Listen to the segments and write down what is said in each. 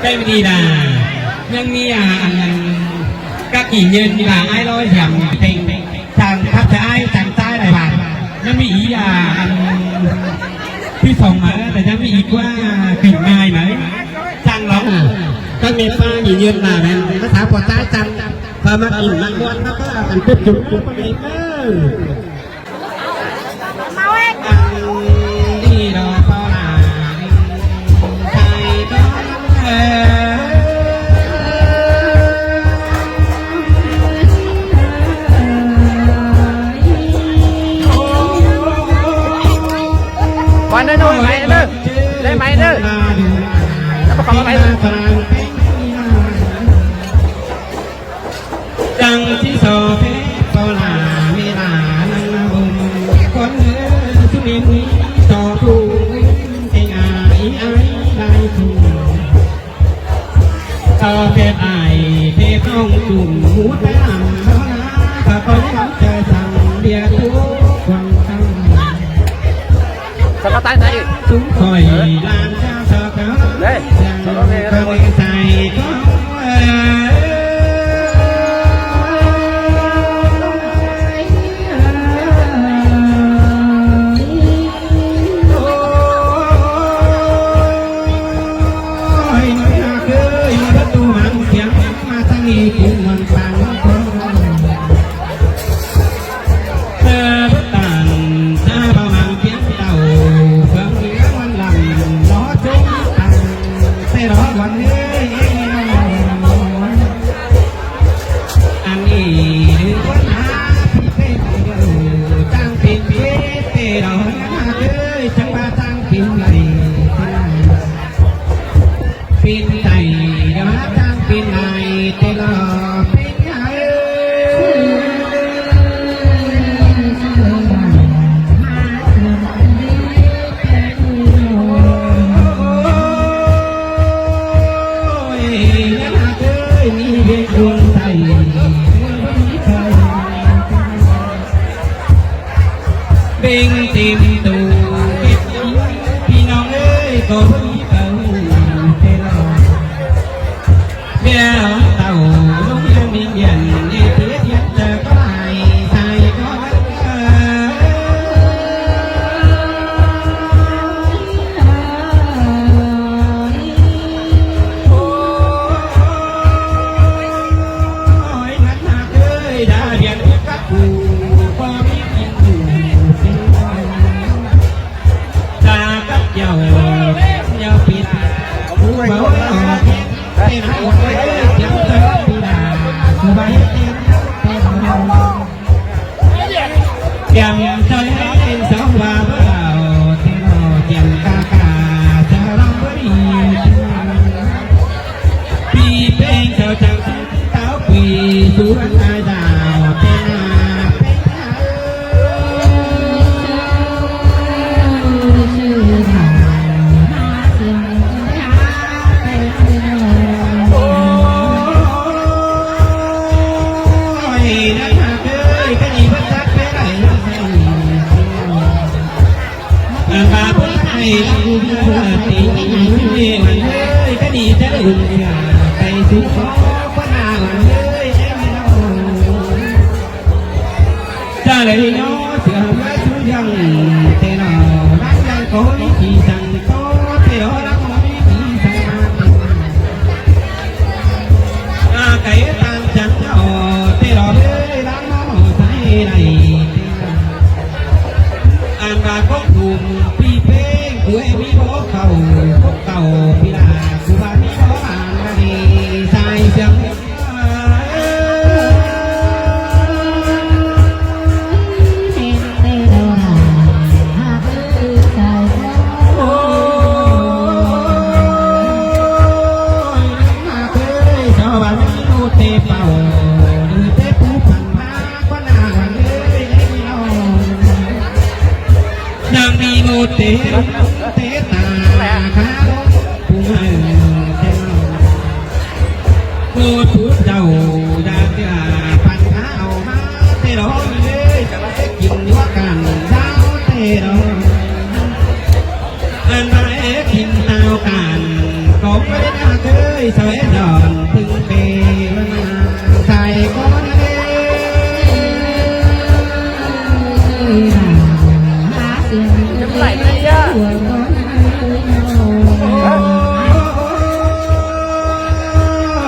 ໄດ້ມາດີນາ ຍັງມີ ອ່າ ອັນນັ້ນ ກະກີເງິນ ມີຫຼາຍອ້າຍຮ້ອຍແຖມເຕັງ ຈາງທັບຈະອ້າຍ ຈາງຊ້າຍຫຼາຍບາດ ຍັງມີອີກ ອ່າ ອັນ ທີ່ສອງມາ ແຕ່ຍັງມີອີກວ່າ ກຶ່ງງ່າຍໄໝ ຈັ່ງລອງ ຕັ້ງແມ່ປ້າມີເງິນມາແມ່ນ ພາສາພວກຊ້າຍຈັ່ງ ພາມາກິນມາມ່ວນ ມາເປີດກັນເປັບຈຸ ເອີ. ວັນນັ້ນໜ້ອຍໄໝເດີ ໄດ້ໄໝເດີ ແລ້ວບໍ່ເຂົ້າມາໄໝເດີ. ຈັ່ງຊິສໍເພບບໍ່ລາເວລານັ່ງບົນ ຄົນເອີຍ ສຸເມນມີຕໍ່ຜູ້ເອັງອາຍອາຍໄດ້ຜູ້ ຕໍ່ເພບອ້າຍເພບນ້ອງຈຸ່ມ ຫູແຕ່ອຳເຮົານາ ຖ້າກໍຍັງຈະສັ່ງເບຍທຸກວັນທັງ ສະກະໄຕໃສ່ອີກ ຊຸມຂ້ອຍຫຼານຊາວສະກະ ເດ້ ເອີ ໃສ່ກໍ ເອີ ໂອ້ຍ ນາເອີຍ ປະຕູມັນສຽງມາທາງນີ້ ກຸມມັນຕັງຄົນ ເອີ ຕານຊາເບົາມັນ ເພິ່ນເອົາເຄື່ອງເຮືອງວັນລຳ ລໍຈົງຕັນ ແຕ່ລໍວັນເອີຍ ອັນນີ້ເດີ ຄົນຫາທີ່ເປັນເດີ ຈັ່ງເປັນເວເຕລໍ ເອີຍ ຈັ່ງວ່າຈັ່ງເປັນໄລ ເປັນໄຕ ເດີ ຈັ່ງເປັນໄລ ແຕ່ລໍເປັນໄລ ເບັງເຕັມໂຕເກັບກິນ ພີ່ນ້ອງເອີຍ ກໍບໍ່ມີເຂົາແຕ່ລະ ແບບເຕົ້າລົງເຮືອນມິງວຽນ ເອເທຍນຈະກໍໄດ້ໃສ່ກໍໄດ້ ໂອ້ຍ ນັກໜາເອີຍ ດາວຽນກັບກູ ບໍ່ມີກິນຢູ່ເປັນ ຕາກັບເຈົ້າ ເຈົ້າປິດ ເວົ້າອອກ ເປັນຄົນເອີຍ ຈຳເຈົ້າປີດາ ສະບາຍເຕັມເຕັມ ກຽມໃສ່ໃຫ້ສອງວ່າເວົ້າ ແຕ່ລະກຽມກາກາ ສະລອງບໍ່ດີ ປີເປັງເຈົ້າຈັງເຕົ້າປີ ສວນອາຍດາວ ແຕ່ນາເປັນ ໂອ້ຍ ນັກຮັກເອີຍ ກະດີເພິ່ນຈັດໄປໄດ້ ອັນວ່າເພິ່ນໃຫ້ລັກເອີຍ ກະດີຈະໄດ້ເອົາໄປສູ່ພໍ່ ຄວນອາວັນເອີຍ ຈະໄດ້ເນາະ ເສືອເມືອສູ່ຍັງ ແຕ່ເນາະ ລັກຍັງກໍມີທີ່ສັ່ງຕໍ່ ແຕ່ເນາະ ລັກບໍ່ມີທີ່ສັ່ງມາ ອາໄກຕ່າງຈັງເນາະ ແຕ່ເນາະ ເອີຍ ລັກມາເອົາໃສ່ໄດ້ ອັນວ່າກົກຫຸມປີເພງ ກວຍມີບໍ່ເຂົ້າ ກົກເຂົ້າປີລາ ກູວ່າມີບໍ່ອານກະດີ ສາຍເຊື່ອມ ເອີຍ ສະເວດອນເພິ່ງເປ ໃສ່ກ່ອນເດີ ຈຳໄຫຼເລີຍຍາ ໂອ້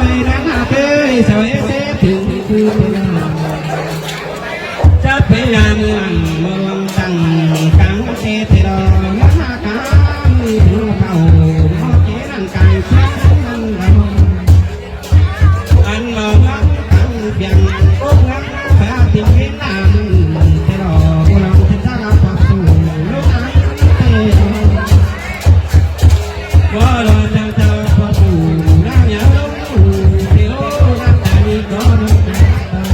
ຍ ນາງເອີຍ ສະເວດອນເພິ່ງເປ ຈະໄປລາເມືອງ ເມືອງຕັ້ງກາງເສດເດລອ ຍາມາການຜູ້ເຖົ້າ ເຮົາເກນັງກາງເສດນັ້ນລະ ອັນມາວັງຕັ້ງວຽງ ອົບຮັກພາຕິເວນາ ເດລອ ບຸລັງເສດສາລະປະຕູ ໂລກາເຕ ວໍລະຈັງເຈົ້າພໍ່ປູ່ນາງຍາລົງເທໂລນາຕານີກໍນອງຕາຕາ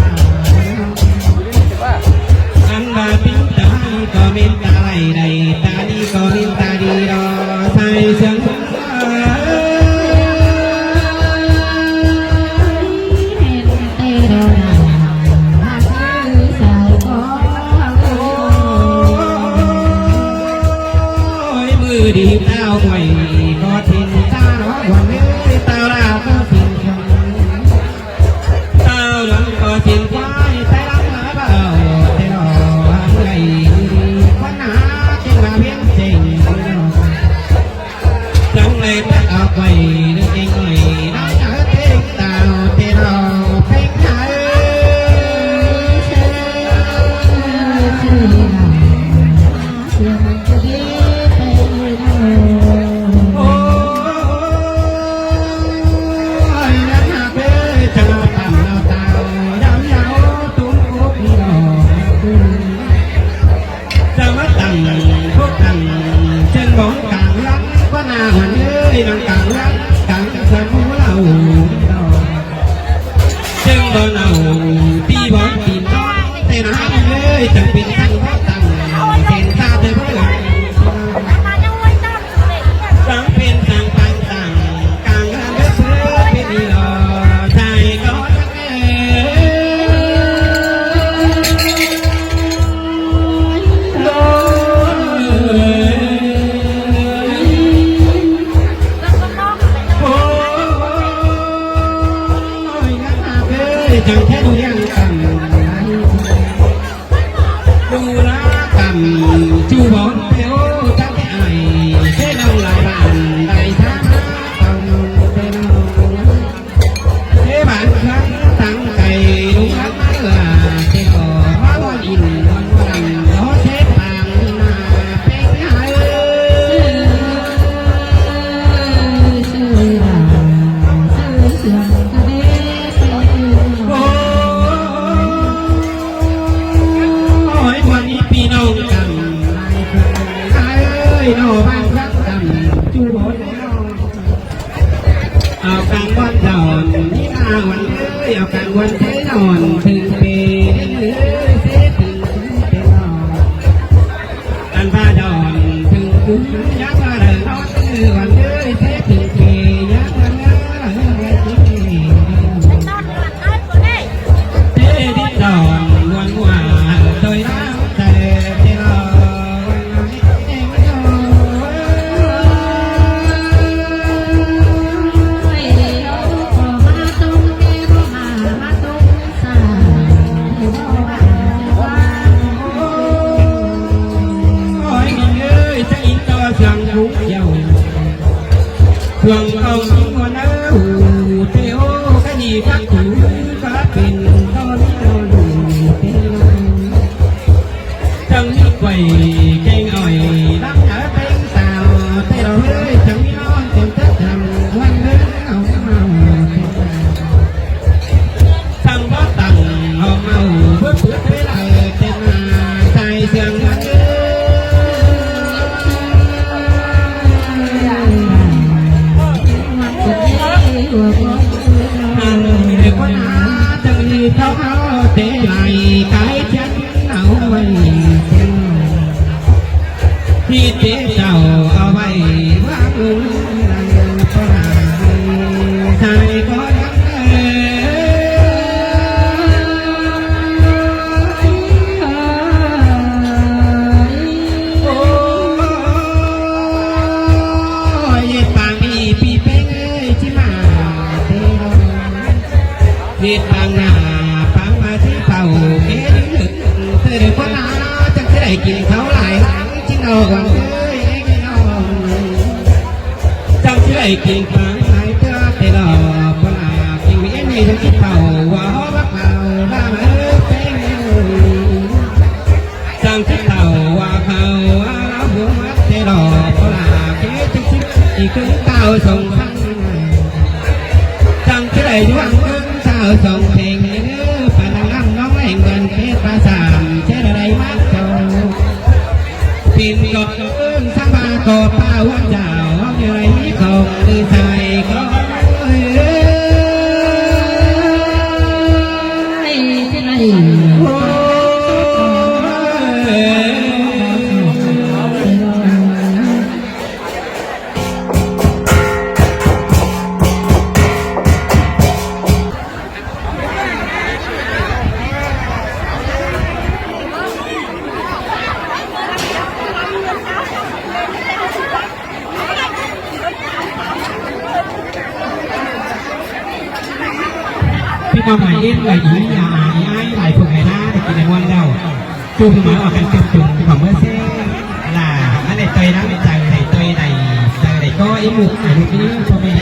ອັນວ່າປິນຕານີກໍເມັນຕາໄຫຼໄດ້ ຕານີກໍເມັນຕາດີດອກ ໃສ່ເຊື່ອງມື້ດີຕາວໄຫວກໍທິນຕາລອກວັນເອີຍ ຕາວລາວກໍທິນ ຕາວລອກກໍທິນຄວາຍ ແຕ່ລະເມື່ອເບົາແຕ່ລອກໄດ້ດີ ຄວັນໜາເຈັງລາວຽນເຈັງ ຈັ່ງໄດ້ຕັດອອກໄວ້ເລື່ອງເອງເອີຍ ນາງເອີຍເຕັງຕາວເຕລອເປັງໄທ ໂອ້ຍ ນາງເອີຍ ຈະມາຕຳລາວຕາວ ດຳຍາວຕຸ້ມອົບດອກ ຈະມາຕັ້ງພວກຕັ້ງເຊິ່ງບ່ອນກາງຫຼັງ ຄວັນໜາວັນເອີຍ ນາງກາງຫຼັງກາງຈະສະໝູເລົ່າ ເຊິ່ງບ່ອນເອົາຕີບ່ອນຕີນອນ ແຕ່ນາເອີຍ ຈັ່ງເປັນທັງບໍ່ຕັ້ງເສັ້ນຕາແຕ່ເບິ່ງ ສັງເປັນສັງປານຕັ້ງກາງເຮືອນເດີ ເພື່ອເປັນອີ່ຫຼໍ່ໃສ່ກ່ອນ ໂອ້ຍ ນາງເອີຍ ຈັ່ງແທ້ດູລຽງກັນ ດູລາກັນ ຈູບອນເປໂອ ຈັກແຕ່ອ້າຍ ເຊນອງລາຍບ້ານ ໄດ້ສາມາດຕ້ອງເປັນ ເສບານເຄື່ອງຕັ້ງໃຈ ລຸງຮັກມາເອື້ອ ເສຂໍມາວອນອິນວອນວັນ ຂໍເສບາງໜ້າເປັນໃຫຍ່ ໂອ້ຍ ວັນນີ້ພີ່ນ້ອງກັນ ເອີຍ ນອບ້ານເມືອງກັນ ຈູບໍ່ໄດ້ນອ ເອົາກາງວັນດອນ ນີ້ນາວັນເອີຍ ເອົາກາງວັນໃຊ້ນອນ ເຖິງເປເດີເອີຍ ເສເຖິງເປນອນ ອັນວ່າດອນ ເຖິງກຸນ ຍາມວ່າໄດ້ນອນເອີຍ ວັນເອີຍ ເສເຖິງເປ ຍາມວ່າໄດ້ນອນເອີຍ ເສດິນດອນ ວັນວ່າໂດຍນາງແຕ່ເຈລອ ຈັ່ງມີໄປແກງອ້ອຍ ລຳເອົາເປັນສາວ ແຕ່ລະເຮີຍ ຈັ່ງມີນອນເຕັມເຕີດທຳ ວັນເດີເອົາເອົາ ສັ່ງບໍ່ຕັ້ງ ເອົາເອົາ ເບິດເບິດເວລາ ແຕ່ມາໃສ່ເຄື່ອງວັນເດີ ອັນເດກວ່າໜ້າ ຈັ່ງມີເຂົາເອົາແຕ່ໄຫຼ ກາຍຈັນ ເອົາໄວ້ເປັນທີ່ເຕເຈົ້າ ເອົາໄວ້ວາງລົງໃນປານໃສ່ບໍ່ໄດ້ເອີຍ ໂອ້ຍ ປານນີ້ພີ່ເປັນເອີຍ ເຮັດປາງໜ້າປາງມາຊິເຝົ້າເຮັດເດີພໍ່ຫຼ້າ ຈັ່ງຊິໄດ້ກິນເຂົ້າຫຼາຍ ກິນເອົາຫວັງເອີຍພີ່ນ້ອງ ຈັ່ງຊິໄດ້ກິນປາງຫຼາຍເທື່ອແຕ່ລອບພໍ່ຫຼ້າ ກິນເອັນນີ້ຈັ່ງຊິເຝົ້າວ່າຫໍວ່າເຂົ້າລາເອີຍເປັນ ຈັ່ງຊິເຂົ້າວ່າເຂົ້າວ່າລາວຫົວມັດແຕ່ລອບພໍ່ຫຼ້າ ເກຈິກຊິອີກເຄິ່ງເຕົ້າສົງສັນ ຈັ່ງຊິໄດ້ດວງເບິ່ງສາວສອງເພັງເດີ ປານນາງລຳນ້ອງແຫຼງເດືອນເຂດປາສາມ ເຈດະໄດມັກເຈົ້າ ປິ່ນກໍເອີ້ນສາບາກໍປາວັນເຈົ້າ ເຮົາຢູ່ໃນຂອງຫຼືໃສ່ກໍເອີຍ ພີ່ນ້ອງຫຼາຍເອັນຫຼາຍອີ ອາອາອີອ້າຍຫຼາຍພວກຫຼາຍນາ ໄດ້ກິນໄດ້ມ່ວນແລ້ວ ຈູງມາອອກກັນຈຸ່ມໆ ຂອງເມືອແຊງຫຼ້າ ອັນໃດຕ່ອຍນ້ຳໃຈ ໃດຕ່ອຍໃດ ໃຈໃດກໍອີໝູ່ ໃຫ້ລູກນີ້ພໍ່ແມ່